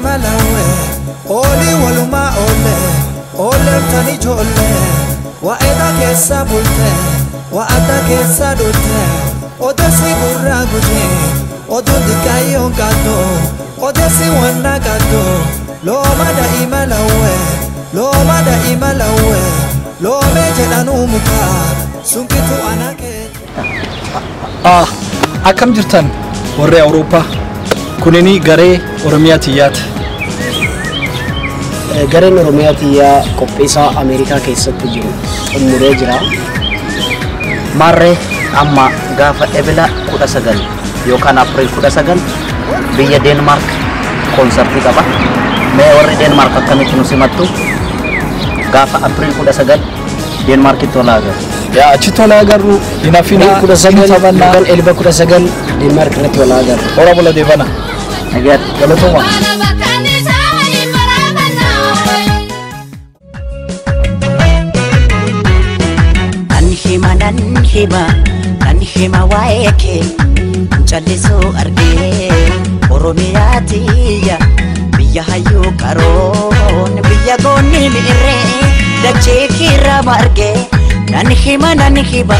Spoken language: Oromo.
daa'ima lawwee olii walumaa oollee oolleemtan ijoollee waa'eedha keessa bultee waa'adda keessa dhutte odeessi gurraa gujee oduun diqqaayyoon qaddoo odeessi wanna qaddoo looma daa'ima lawwee looma daa'ima lawwee loomee jedhanuu mukaa sunkitu ana kee. Akkam jirtan warri Awurooppaa? Kunini garee Oromiyaa Tiyyaati. Gareen Oromiyaa Tiyyaa qopheessaa Ameerikaa keessatti jiru xumuree jira. Maarree amma gaafa Ebila 19 yookaan April 19 biyya Deenmaark koonsartii qaba. Mee warri Deenmaark akkamitti nu simattu? Gaafa April 19 Deenmaarkitti wal agarru. Yaa achitti wal agarru hin hafinaa 19 hin taphannaa. Yookaan Elba 19 Deenmaark irratti wal agarru. Hora bula deebana. Nagaatti. Galatooma. Nan hima nan hima nan hima waa'ee kee callisuu argee Oromiyaa tiyya biyya hayyuu qaroon biyya goonni mi'irree dachee kiirra margee nan hima nan hima.